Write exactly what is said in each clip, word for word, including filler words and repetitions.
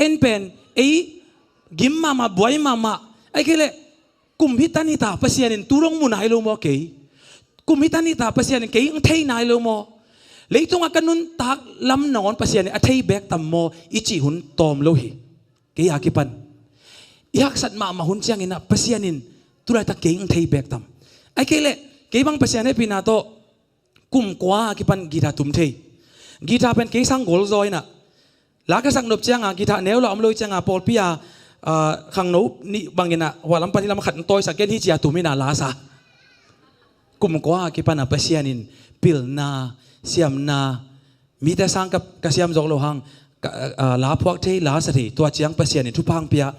En pen ei gim mahmah, buai mahmah. Ahih kei leh kum hi tan hi ta, Pasian in tu dong mu nai lo maw kei? Kum hi tan hi ta, Pasian in kei hong thei nai lo maw? Leitungah ka nuntak lam nangawn Pasian in a thei beek tam maw i cih hun tawm lo hi. Kei a kipan i haksat mahmah hun ciangin ah Pasian in tu laitak kei hong thei beek tam? Ahih kei leh kei bang Pasian hehpihna tawh kum kua a kipan guitar tum thei. Guitar pen kei sang gol zaw in ah, la ka sak nop ciang a, guitar neu la om lo ciang a, pawlpi a, ah, khangno nih bangin ah hua lam pan hi lam khat hong tawisak, ken hi ci a tum in ah la sa. Kum kua a kipan a Pasian in pilna, siamna, mite sang ka, ka siam zawk loh hang, ka, ah, la phuak thei, la sa thei, tua ciang Pasian in thupha hong pia.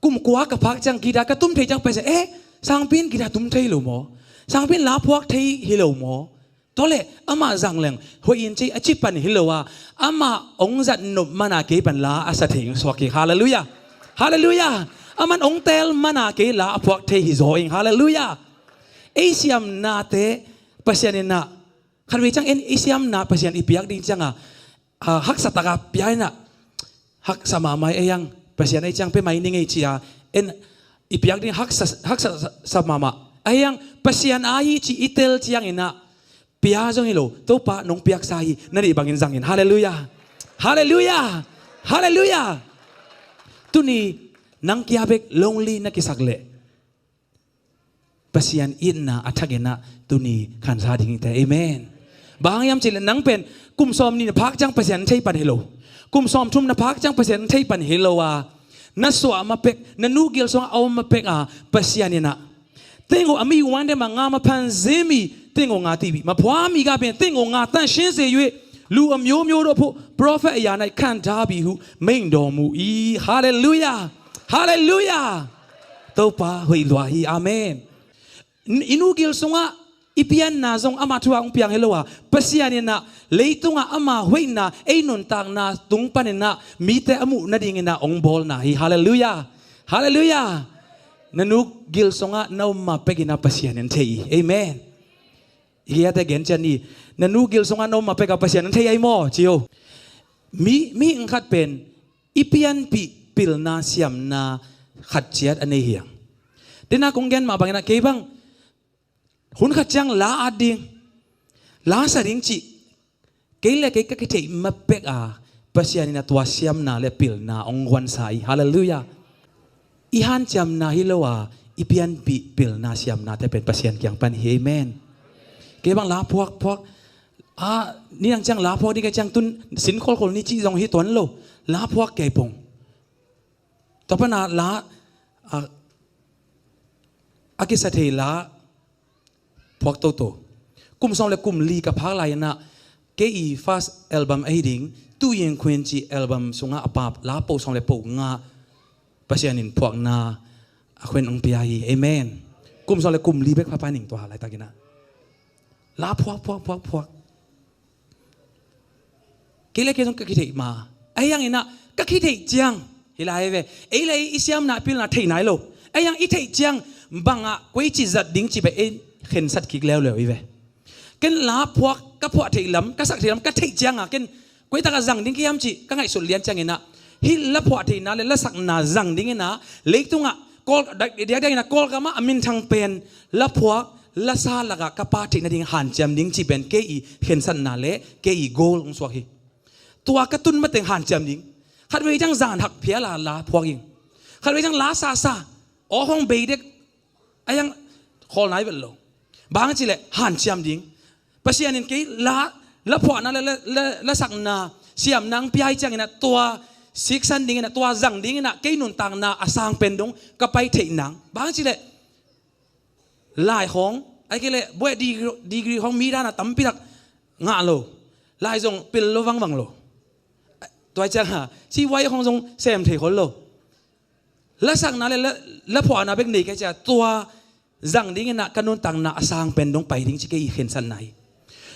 Kum kua ka phak ciang, guitar ka tum thei ciang Pasian, eh, sangpi in guitar tum thei lo maw? Sangpi in la phuak thei hi lo maw? Tua leh amah zang leng hoih in ci a ci pan hi lo a, amah hong zat nop man a kei pan la a sa thei hong suak hi. Halleluiah. Halleluiah. Aman hong teel man a kei la a phuak thei hi zaw ing. Halleluiah. Ei siamnate Pasian in ah, khatvei ciang en ei siamna Pasian i piak ding ciang a, ah, haksa tak a pia in ah, haksa mahmah ei hang, Pasian ei ciang pia mai ning ei ci a, en i piak ding haksa, haksa sa mahmah. Ei hang Pasian a hi ci i tel ciangin ah, pia zong hi lo, Topa nong piaksa hi, na nih bangin zangin. Halleluiah. Halleluiah. Halleluiah. Tuni nang kia bek lonely na kisak leh Pasian itna a thakin ah tuni khansa ding hi te. Amen. Bang hang hiam cih leh nang pen kum sawmnih na phak ciang Pasian thei pan hi lo. Kum sawmthum na phak ciang Pasian thei pan hi lo a, na suah ma pek, na nu gil sungah a om ma pek a, Pasian in ah, 天国啊，没有完的嘛，俺们潘zeimi 天国啊，地比嘛，破米嘎变 天国啊，但现在因为路啊，没有没有的破 prophet 呀，那看他比乎没有的母一，哈利路亚，哈利路亚。 Topa hoih lua hi. Amen. I nu gil sungah i pianna zong amah thu a hong piang hi lo a, Pasian in ah leitungah ama hoihna, ei nuntakna tung panin ah mite a muh nadingin ah hong bawlna hi. Halleluiah. Halleluiah. Na nu gil sungah na om ma pekin ah Pasian in thei hi. Amen. Hiate gen cian hi. Na nu gil sungah na om ma pek a Pasian in thei hi maw? Ci o. Mi, mihing khat pen i pianpih pilna siamna khat ciat a nei hi hang. Tua kong gen mah bangin ah kei bang hun khat ciang la at ding, la sa ding cih kei le kei ka kitheih ma pek a, Pasian in ah tua siamna le pilna hong guansa hi. Halleluiah. I hanciamna hi lo a, i pianpih pilna siamnate pen Pasian kiang pan hi. Amen. Kei bang la phuak phuak a, ni dang ciang la phuak ding ka ciang tun sin kholkhol ni cih zong hi tuan lo. La phuak kei pong. Tua pan a la, a, a kisa thei la phuak toto. Kum sawm le kum li ka phak lai in ah kei i first album ahi ding, Tu Ying Khuen cih album sungah a pap la po sawm le po nga Pasian in phuakna a khuen hong pia hi. Amen. Kum sawm le kum li bek pha pa ning tua laitakin ah la phuak phuak phuak phuak. Kei le kei zong ka kitheih ma. Ahi hangin ah ka kitheih ciang hi lai ve. Ei le ei i siamna pilna theih nai lo. Ahi hang i theih ciang bangah koici zat ding cih pen ei khensat kik leuleu hi ve. Ken la phuak, ka phuah theih lam, ka sak theih lam ka theih ciang a, ken koi takah zang ding ka hiam cih ka ngaihsut lian ciangin ah, hih la phuah theihna le la sakna zang dingin ah leitungah Kawl, diakdiakin ah Kawlgam ah a minthang pen la phuak la sa lakah ka pa theih nading hanciam ding cih pen kei i khensatna le kei i goal hong suak hi. Tua ka tun mateng hanciam ding. Khatvei ciang zan hak phial a la phuak ing. Khatvei ciang la sa sa, aw hong bei dek, a hiang khawl nai vet lo. Bang hang cih leh hanciam ding. Pasian in kei la, la phuahna le la, la, la sakna siamna hong pia hi ciangin ah tua siksan dingin ah, tua zang dingin ah kei nuntakna a sang pen dong ka pai theih nang. Bang hang cih leh lai khawng, ahih kei leh buaih degree, degree khawng mi dan a tampi tak ngah lo. Lai zong pil lo vangvang lo. Tua hi ciang a C Y khawng zong sem thei khol lo. La sakna le la, la phuahna bek nei ka hih ciang a, tua zang dingin ah ka nuntakna a sang pen dong pai ding ci kei i khensatna hi.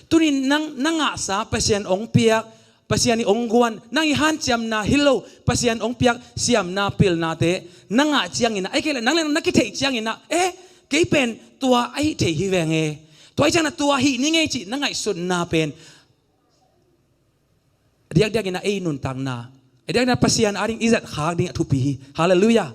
Tuni nang na ngahsa Pasian hong piak, Pasian i hong guan, nang i hanciamna hi lo, Pasian hong piak siamna pilnate na ngah ciangin ah, ahih kei leh nang le nang na kitheih ciangin ah, eh, kei pen tua ahi thei hi veng e. Tua hi ciang a tua hi ning ei cih na ngaihsutna pen diakdiakin ah ei nuntakna Ei dang na Pasian ading i zat khak ding a thupi hi. Halleluiah.